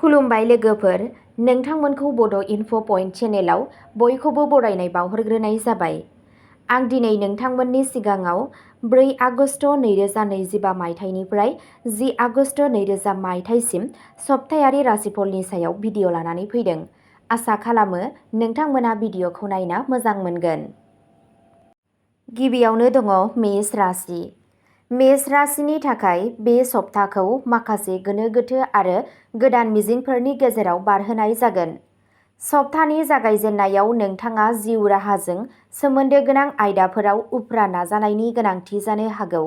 खुलुमबाय लोगोफोर, नोंथांमोनखौ बड' इनफ' पइन्ट चेनेलाव बयखौबो बरायनाय बावहरग्रोनाय जाबाय। आं दिनै नोंथांमोननि सिगाङाव 4 आगस्ट 2025 मायथाइनिफ्राय 10 आगस्ट 2000 मायथाइसिम सप्तायारि राशिफलनि सायाव भिडिअ लानानै फैदों। आसा खालामो नोंथांमोना भिडिअखौ नायना मोजां मोनगोन। गिबियावनो दङ मेष राशि। मेष राशिनि थाखाय बे सप्ताखौ माखासे गोनो गोथो आरो गोदान मिजिंफोरनि गेजेराव बारहोनाय जागोन। सप्तानि जागायजेननायाव नोंथाङा जिउ राहाजों सोमोन्दो गोनां आयदाफोराव उफ्रा नाजानायनि गोनांथि जानो हागौ।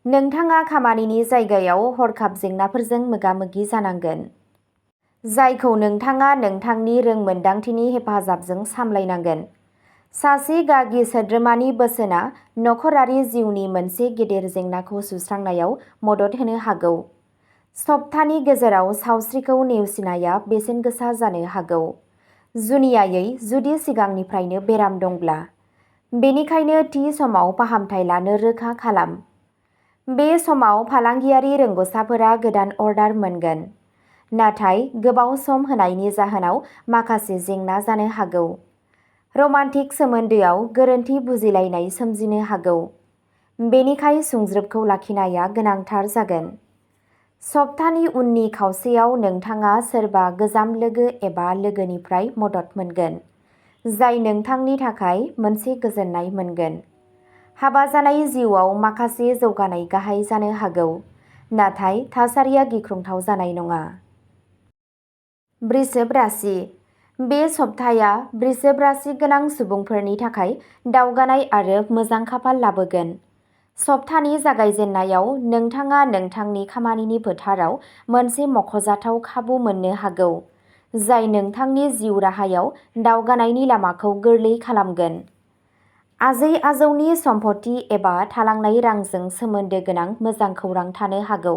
नोंथाङा खामानिनि जायगायाव हरखाब जेंनाफोरजों मोगा-मोगि जानांगोन, जायखौ नोंथाङा नोंथांनि रोंमोनदांथिनि हेफाजाबजों सामलायनांगोन। सासे गागि सोद्रोमानि बोसोनआ नखरारि जिउनि मोनसे गेदेर जेंनाखौ सुस्रांनायाव मदद होनो हागौ। सप्तानि गेजेराव सावस्रिखौ नेवसिनाया बेसेन गोसा जानो हागौ, जुनियायै जुदि सिगांनिफ्रायनो बेराम दंब्ला। बेनिखायनो थि समाव फाहामथाय लानो रोखा खालाम। बे समाव फालांगियारि रोंग'साफोरा गोदान अर्डार मोनगोन, नाथाय गोबाव सम होनायनि जाहोनाव माखासे जेंना जानो हागौ। रमान्टिक सोमोन्दोआव गोरोन्थि बुजिलायनाय सोमजिनो हागौ, बेनिखाय सुंज्रोबखौ लाखिनाया गोनांथार जागोन। सप्तानि उननि खावसेयाव नोंथाङा सोरबा गोजाम लोगो एबा लोगोनिफ्राय मदद मोनगोन, जाय नोंथांनि थाखाय मोनसे गोजोननाय मोनगोन। हाबा जानाय जिउआव माखासे जौगानाय गाहाय जानो हागौ, नाथाय थासारिया गिख्रंथाव जानाय नङा। वृषभ राशि। बे सप्ताया वृषभ राशि गोनां सुबुंफोरनि थाखाय दावगानाय आरो मोजां खाफाल लाबोगोन। सप्तानि जागायजेननायाव नोंथाङा नोंथांनि खामानिनि फोथाराव मोनसे मख'जाथाव खाबु मोननो हागौ, जाय नोंथांनि जिउ राहायाव दावगानायनि लामाखौ गोरलै खालामगोन। आजै-आजौनि सम्पथि एबा थालांनाय रांजों सोमोन्दो गोनां मोजां खौरां थानो हागौ।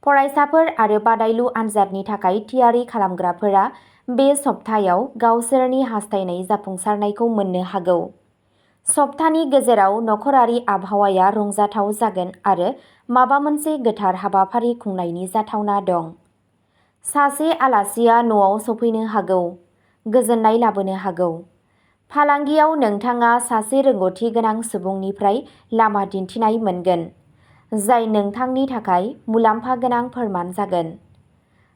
फरायसाफोर आरो बादायलु आनजादनि थाखाय थियारि खालामग्राफोरा बे सप्तायाव गावसोरनि हास्थायनाय जाफुंसारनायखौ मोननो हागौ। सप्तानि गेजेराव नखरारि आबहावाया रंजाथाव जागोन आरो माबा मोनसे गोथार हाबाफारि खुंनायनि जाथावना दं। सासे आलासिया न'आव सफैनो हागौ, गोजोननाय लाबोनो हागौ। फालांगियाव नोंथाङा सासे रोंग'थि गोनां सुबुंनिफ्राय लामा दिन्थिनाय मोनगोन, जाय नोंथांनि थाखाय मुलाम्फा गोनां फोरमान जागोन।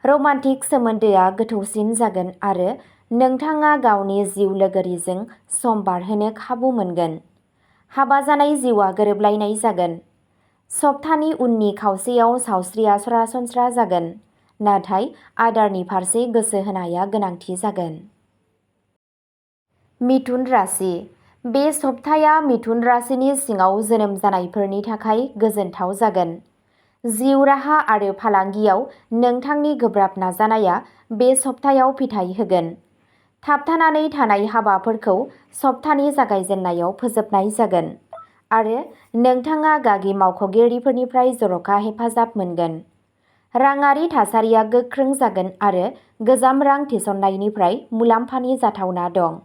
रमान्टिक सोमोन्दोआ गोथौसिन जागोन आरो नोंथाङा गावनि जिउ लोगोरिजों सम बारहोनो खाबु मोनगोन। हाबा जानाय जिउआ गोरोबलायनाय जागोन। सप्तानि उननि खावसेयाव सावस्रिया सरासनस्रा जागोन, नाथाय आदारनि फारसे गोसो होनाया गोनांथि जागोन। मिथुन राशि। बे सप्ताया मिथुन राशिनि सिङाव जोनोम जानायफोरनि थाखाय गोजोनथाव जागोन। जिउ राहा आरो फालांगियाव नोंथांनि गोब्राब नाजानाया बे सप्तायाव फिथाय होगोन। थाबथानानै थानाय हाबाफोरखौ सप्तानि जागायजेननायाव फोजोबनाय जागोन, आरो नोंथाङा गागि मावख'गिरिफोरनिफ्राय जर'खा हेफाजाब मोनगोन। राङारि थासारिया गोख्रों जागोन आरो गोजाम रां थिसननायनिफ्राय मुलाम्फानि जाथावना दं।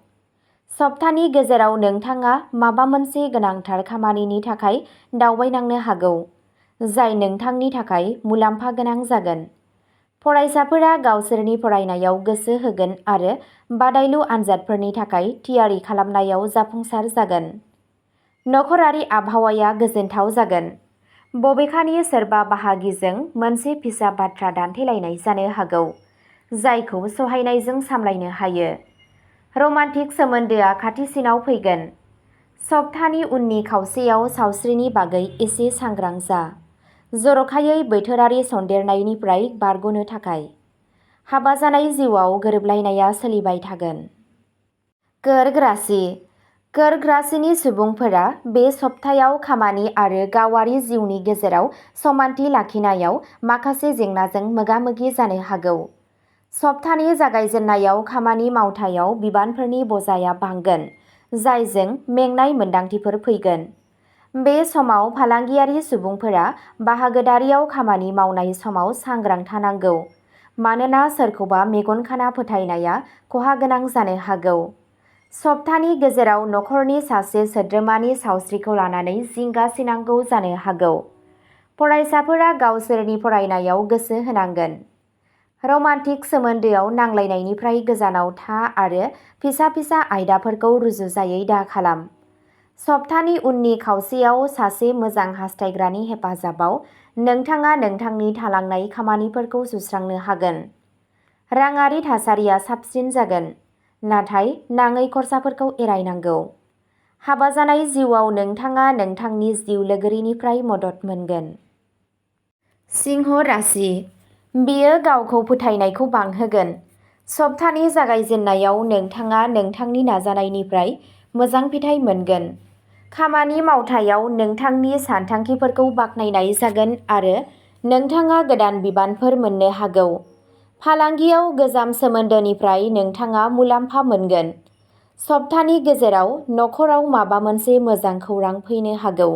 सप्तानि गेजेराव नोंथाङा माबा मोनसे गोनांथार खामानिनि थाखाय दावबायनांनो हागौ, जाय नोंथांनि थाखाय मुलाम्फा गोनां जागोन। फरायसाफोरा गावसोरनि फरायनायाव गोसो होगोन आरो बादायलु आनजादफोरनि थाखाय थियारि खालामनायाव जाफुंसार जागोन। नखरारि आबहावाया गोजोनथाव जागोन, बबेखानि सोरबा बाहागिजों मोनसे फिसा बाथ्रा दान्थेलायनाय जानो हागौ, जायखौ सहायनायजों सामलायनो हायो। रमान्टिक सोमोन्दोआ खाथिसिनाव फैगोन। सप्तानि उननि खावसेयाव सावस्रिनि बागै एसे सांग्रां जा, जर'खायै बोथोरारि सन्देरनायनिफ्राय बारग'नो थाखाय। हाबा जानाय जिउआव गोरोबलायनाया सोलिबाय थागोन। कर्क राशि। कर्क राशिनि सुबुंफोरा बे सप्तायाव खामानि आरो गावारि जिउनि गेजेराव समानथि लाखिनायाव माखासे जेंनाजों मोगा-मोगि जानो हागौ। सप्तानि जागायजेननायाव खामानि मावथायाव बिबानफोरनि बजाया बांगोन, जायजों मेंनाय मोन्दांथिफोर फैगोन। बे समाव फालांगियारि सुबुंफोरा बाहागोदारियाव खामानि मावनाय समाव सांग्रां थानांगौ, मानोना सोरखौबा मेगन खाना फोथायनाया खहा गोनां जानो हागौ। सप्तानि गेजेराव नखरनि सासे सोद्रोमानि सावस्रिखौ लानानै जिंगा सिनांगौ जानो हागौ। फरायसाफोरा गावसोरनि फरायनायाव गोसो होनांगोन। रमान्टिक सोमोन्दोआव नांलायनायनिफ्राय गोजानाव था आरो फिसा फिसा आयदाफोरखौ रुजुजायै दा खालाम। सप्तानि उननि खावसेयाव सासे मोजां हास्थायग्रानि हेफाजाबाव नोंथाङा नोंथांनि थालांनाय खामानिफोरखौ सुस्रांनो हागोन। राङारि थासारिया साबसिन जागोन, नाथाय नाङै खरसाफोरखौ एरायनांगौ। हाबा जानाय जिउआव नोंथाङा नोंथांनि जिउ लोगोरिनिफ्राय मदद मोनगोन। सिंह राशि, बेयो गावखौ फोथायनायखौ बांहोगोन। सप्तानि जागायजेननायाव नोंथाङा नोंथांनि नाजानायनिफ्राय मोजां फिथाय मोनगोन। खामानि मावथायाव नोंथांनि सानथांखिफोरखौ बाख्नायनाय जागोन आरो नोंथाङा गोदान बिबानफोर मोननो हागौ। फालांगियाव गोजाम सोमोन्दोनिफ्राय नोंथाङा मुलाम्फा मोनगोन। सप्तानि गेजेराव नखराव माबा मोनसे मोजां खौरां फैनो हागौ,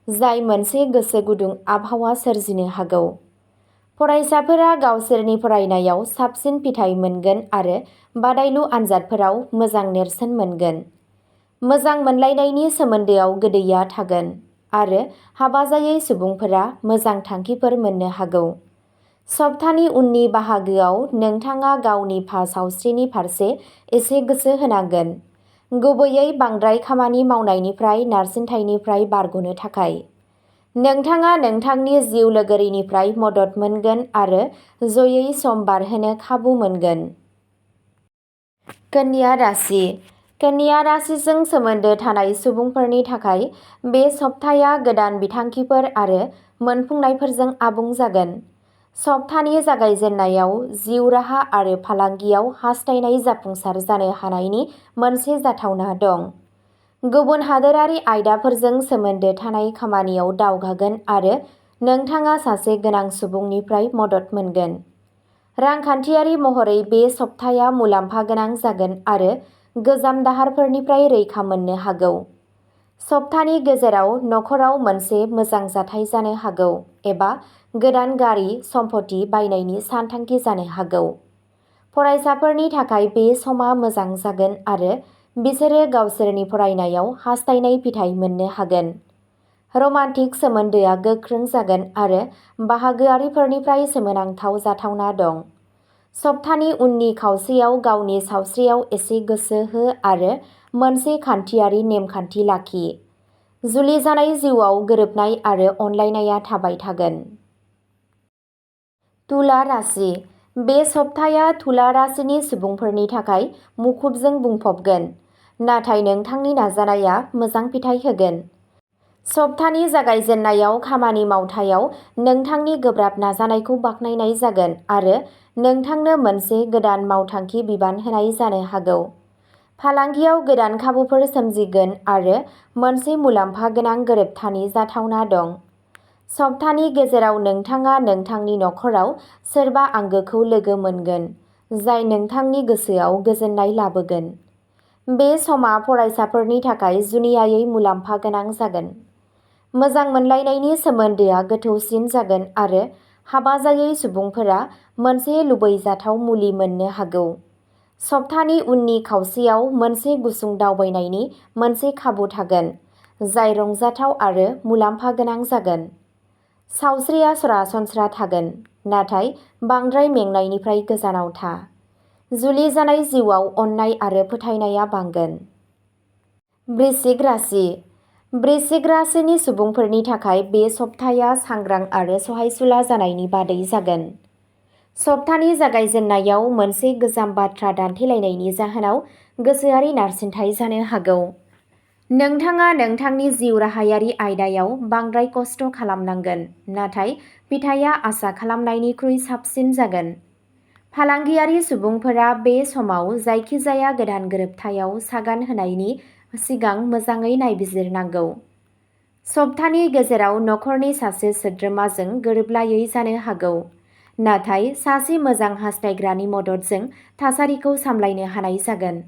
जाय मोनसे गोसो गुदुं आबहावा सोरजिनो हागौ। फरायसाफोरा गावसोरनि फरायनायाव साबसिन फिथाय मोनगोन आरो बादायलु आनजादफोराव मोजां नेरसोन मोनगोन। मोजां मोनलायनायनि सोमोन्दोआव गोदैया थागोन आरो हाबा जायै सुबुंफोरा मोजां थांखिफोर मोननो हागौ। सप्तानि उननि बाहागोआव नोंथाङा गावनि सावस्रिनि फारसे एसे गोसो होनांगोन, गुबैयै बांद्राय खामानि मावनायनिफ्राय नारसिनथायनिफ्राय बारग'नो थाखाय। नोंथाङा नोंथांनि जिउ लोगोरिनिफ्राय मदद मोनगोन आरो जयै सम बारहोनो खाबु मोनगोन। कन्या राशि, कन्या राशिजों सोमोन्दो थानाय सुबुंफोरनि थाखाय बे सप्ताया गोदान बिथांखिफोर आरो मोनफुंनायफोरजों आबुं जागोन। सप्तानि जागायजेननायाव जिउ राहा आरो फालांगियाव हास्थायनाय जाफुंसार जानो हानायनि मोनसे जाथावना दं। गुबुन हादोरारि आयदाफोरजों सोमोन्दो थानाय खामानियाव दावगागोन आरो नोंथाङा सासे गोनां सुबुंनिफ्राय मदद मोनगोन। रांखान्थियारि महरै बे सप्ताया मुलाम्फा गोनां जागोन आरो गोजाम दाहारफोरनिफ्राय रैखा मोननो हागौ। सप्तानि गेजेराव नखराव मोनसे मोजां जाथाय जानो हागौ एबा गोदान गारि सम्पथि बायनायनि सानथांखि जानो हागौ। फरायसाफोरनि थाखाय बे समा मोजां जागोन आरो बिसोरो गावसोरनि फरायनायाव हास्थायनाय फिथाय मोननो हागोन। रमान्टिक सोमोन्दोआ गोख्रों जागोन आरो बाहागोआरिफोरनिफ्राय सोमोनांथाव जाथावना दं। सप्तानि उननि खावसेयाव गावनि सावस्रियाव एसे गोसो हो आरो मोनसे खान्थियारि नेमखान्थि लाखि। जुलि जानाय जिउआव गोरोबनाय आरो अनलायनाया थाबाय थागोन। तुला राशि, बे सप्ताया तुला राशिनि सुबुंफोरनि थाखाय मुखुबजों बुंफबगोन, नाथाय नोंथांनि नाजानाया मोजां फिथाय होगोन। सप्तानि जागायजेननायाव खामानि मावथायाव नोंथांनि गोब्राब नाजानायखौ बाख्नायनाय जागोन आरो नोंथांनो मोनसे गोदान मावथांखि बिबान होनाय जानो हागौ। फालांगियाव गोदान खाबुफोर सोमजिगोन आरो मोनसे मुलाम्फा गोनां गोरोबथानि जाथावना दं। सप्तानि गेजेराव नोंथाङा नोंथांनि नखराव सोरबा आंगोखौ लोगो मोनगोन, जाय नोंथांनि गोसोआव गोजोननाय लाबोगोन। बे समा फरायसाफोरनि थाखाय जुनियायै मुलाम्फा गोनां जागोन। मोजां मोनलायनायनि सोमोन्दोआ गोथौसिन जागोन आरो हाबा जायै सुबुंफोरा मोनसे लुबैजाथाव मुलि मोननो हागौ। सप्तानि उननि खावसेयाव मोनसे गुसुं दावबायनायनि मोनसे खाबु थागोन, जाय रंजाथाव आरो मुलाम्फा गोनां जागोन। सावस्रिया सरासनस्रा थागोन, नाथाय बांद्राय मेंनायनिफ्राय गोजानाव था। जुलि जानाय जिउआव अननाय आरो फोथायनाया बांगोन। वृश्चिक राशि, वृश्चिक राशिनि सुबुंफोरनि थाखाय बे सप्ताया सांग्रां आरो सहायसुला जानायनि बादै जागोन। सप्तानि जागायजेननायाव मोनसे गोजाम बाथ्रा दान्थेलायनायनि जाहोनाव गोसोआरि नारसिनथाय जानो हागौ। नोंथाङा नोंथांनि जिउ राहायारि आयदायाव बांद्राय खस्थ' खालामनांगोन, नाथाय फिथायआ आसा खालामनायनिख्रुइ साबसिन जागोन। फालांगियारि सुबुंफोरा बे समाव जायखिजाया गोदान गोरोबथायाव सागान होनायनि सिगां मोजाङै नायबिजिरनांगौ। सप्तानि गेजेराव नखरनि सासे सोद्रोमाजों गोरोबलायै जानो हागौ, नाथाय सासे मोजां हास्थायग्रानि मददजों थासारिखौ सामलायनो हानाय जागोन।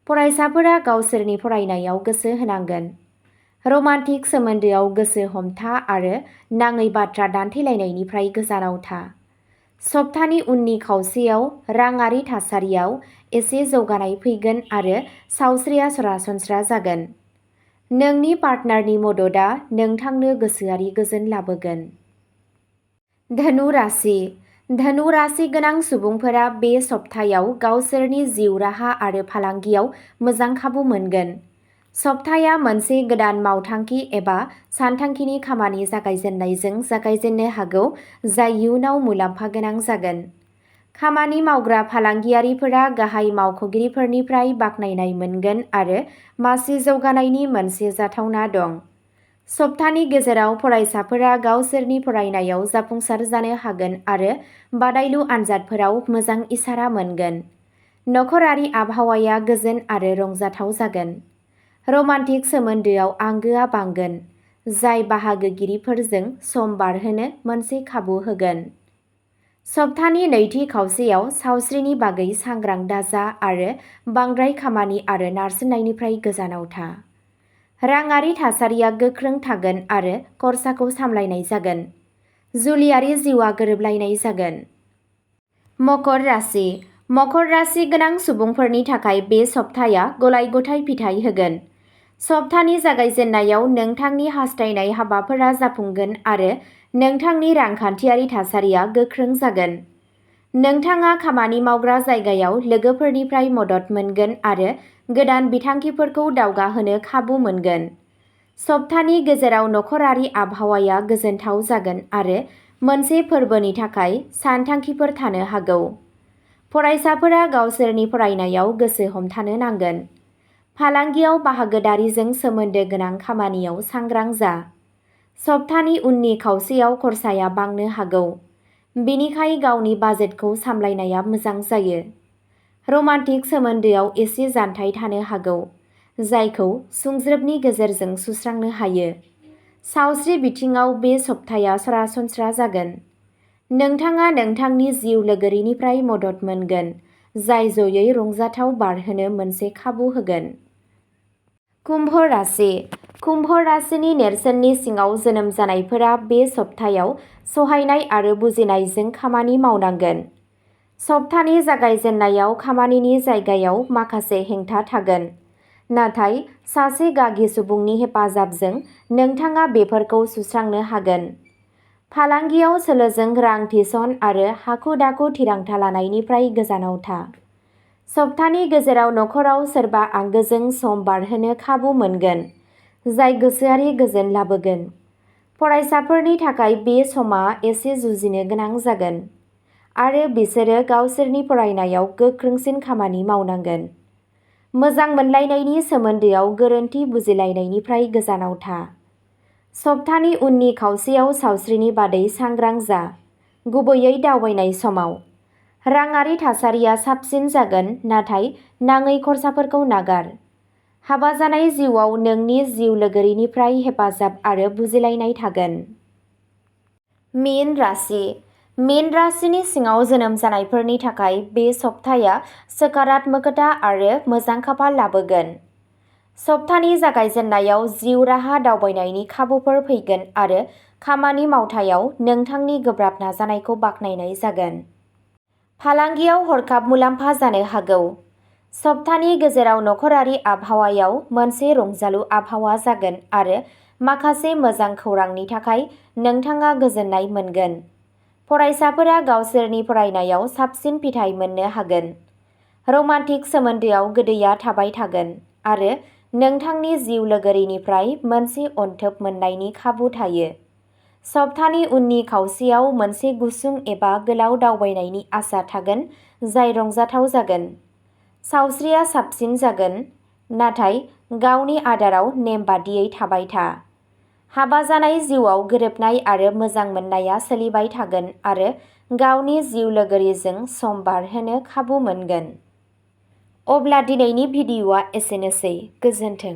फरायसाफोरा गावसोरनि फरायनायाव गोसो होनांगोन। रमान्टिक सोमोन्दोआव गोसो हमथा आरो नाङै बाथ्रा दान्थेलायनायनिफ्राय गोजानाव था। सप्तानि उननि खावसेयाव राङारि थासारियाव एसे जौगानाय फैगोन आरो सावस्रिया सरासनस्रा जागोन। नोंनि पार्टनारनि मददआ नोंथांनो गोसोआरि गोजोन लाबोगोन। धनु राशि, धनु राशि गोनां सुबुंफोरा बे सप्तायाव गावसोरनि जिउ राहा आरो फालांगियाव मोजां खाबु मोनगोन। सप्ताया मोनसे गोदान मावथांखि एबा सानथांखिनि खामानि जागायजेननायजों जागायजेननो हागौ, जाय इयुनाव मुलाम्फा गोनां जागोन। खामानि मावग्रा फालांगियारिफोरा गाहाय मावख'गिरिफोरनिफ्राय बाख्नायनाय मोनगोन आरो मासि जौगानायनि मोनसे जाथावना दं। सप्तानि गेजेराव फरायसाफोरा गावसोरनि फरायनायाव जाफुंसार जानो हागोन आरो बादायलु आनजादफोराव मोजां इसारा मोनगोन। नखरारि आबहावाया गोजोन आरो रंजाथाव जागोन। रमान्टिक सोमोन्दोआव आंगोआ बांगोन, जाय बाहागोगिरिफोरजों सम बारहोनो मोनसे खाबु होगोन। सप्तानि नैथि खावसेयाव सावस्रिनि बागै सांग्रां दाजा आरो बांद्राय खामानि आरो नारसिननायनिफ्राय गोजानाव था। राङारि थासारिया गोख्रों थागोन आरो खरसाखौ सामलायनाय जागोन। जुलियारि जिउआ गोरोबलायनाय जागोन। मकर राशि। मकर राशि गोनां सुबुंफोरनि थाखाय बे सप्ताया गलाय-गथाय फिथाय होगोन। सप्तानि जागायजेननायाव नोंथांनि हास्थायनाय हाबाफोरा जाफुंगोन आरो नोंथांनि रांखान्थियारि थासारिया गोख्रों जागोन। नोंथाङा खामानि मावग्रा जायगायाव लोगोफोरनिफ्राय मदद मोनगोन आरो गोदान बिथांखिफोरखौ दावगाहोनो खाबु मोनगोन। सप्तानि गेजेराव नखरारि आबहावाया गोजोनथाव जागोन आरो मोनसे फोरबोनि थाखाय सानथांखिफोर थानो हागौ। फरायसाफोरा गावसोरनि फरायनायाव गोसो हमथानो नांगोन। फालांगियाव बाहागोदारिजों सोमोन्दो गोनां खामानियाव सांग्रां जा। सप्तानि उननि खावसेयाव खरसाया बांनो हागौ, बेनिखाय गावनि बाजेटखौ सामलायनाया मोजां जायो। रमान्टिक सोमोन्दोआव एसे जानथाय थानो हागौ, जायखौ सुंज्रोबनि गेजेरजों सुस्रांनो हायो। सावस्रि बिथिङाव बे सप्ताया सरासनस्रा जागोन। नोंथाङा नोंथांनि जिउ लोगोरिनिफ्राय मदद मोनगोन, जाय जयै रंजाथाव बारहोनो मोनसे खाबु होगोन। कुम्भ राशि। कुम्भ राशिनि नेरसोननि सिङाव जोनोम जानायफोरा बे सप्तायाव सहायनाय आरो बुजिनायजों खामानि मावनांगोन। सप्तानि जागायजेननायाव खामानिनि जायगायाव माखासे हेंथा थागोन, नाथाय सासे गागि सुबुंनि हेफाजाबजों नोंथाङा बेफोरखौ सुस्रांनो हागोन। फालांगियाव सोलोजों रां थिसन आरो हाखु-दाखु थिरांथा लानायनिफ्राय गोजानाव था। सप्तानि गेजेराव नखराव सोरबा आंगोजों सम बारहोनो खाबु मोनगोन, जाय गोसोआरि गोजोन लाबोगोन। फरायसाफोरनि थाखाय बे समा एसे जुजिनो गोनां जागोन, आरो बिसोरो गावसोरनि फरायनायाव गोख्रोंसिन खामानि मावनांगोन। मोजां मोनलायनायनि सोमोन्दोआव गोरोन्थि बुजिलायनायनिफ्राय गोजानाव था। सप्तानि उननि खावसेयाव सावस्रिनि बादै सांग्रां जा, गुबैयै दावबायनाय समाव। राङारि थासारिया साबसिन जागोन, नाथाय नाङै खरसाफोरखौ नागार। हाबा जानाय जिउआव नोंनि जिउ लोगोरिनिफ्राय हेफाजाब आरो बुजिलायनाय थागोन। मीन राशि। मीन राशिनि सिङाव जोनोम जानायफोरनि थाखाय बे सप्ताया सकारात्मकता आरो मोजां खाफाल लाबोगोन। सप्तानि जागायजेननायाव जिउ राहा दावबायनायनि खाबुफोर फैगोन आरो खामानि मावथायाव नोंथांनि गोब्राब नाजानायखौ बाख्नायनाय जागोन। फालांगियाव हरखाब मुलाम्फा जानो हागौ। सप्तानि गेजेराव नखरारि आबहावायाव मोनसे रंजालु आबहावा जागोन आरो माखासे मोजां खौरांनि थाखाय नोंथाङा गोजोननाय मोनगोन। फरायसाफोरा गावसोरनि फरायनायाव साबसिन फिथाय मोननो हागोन। रमान्टिक सोमोन्दोआव गोदैया थाबाय थागोन, आरो नोंथांनि जिउ लोगोरिनिफ्राय मोनसे अनथोब मोननायनि खाबु थायो। सप्तानि उननि खावसेयाव मोनसे गुसुं एबा गोलाव दावबायनायनि आसा थागोन, जाय रंजाथाव जागोन। सावस्रिया साबसिन जागोन, नाथाय गावनि आदाराव नेमबादियै थाबाय था। हाबा जानाय जिउआव गोरोबनाय आरो मोजां मोननाया सोलिबाय थागोन आरो गावनि जिउ लोगोरिजों सम बारहोनो खाबु मोनगोन। अब्ला दिनैनि भिडिअ'आ एसेनोसै। गोजोन्थों।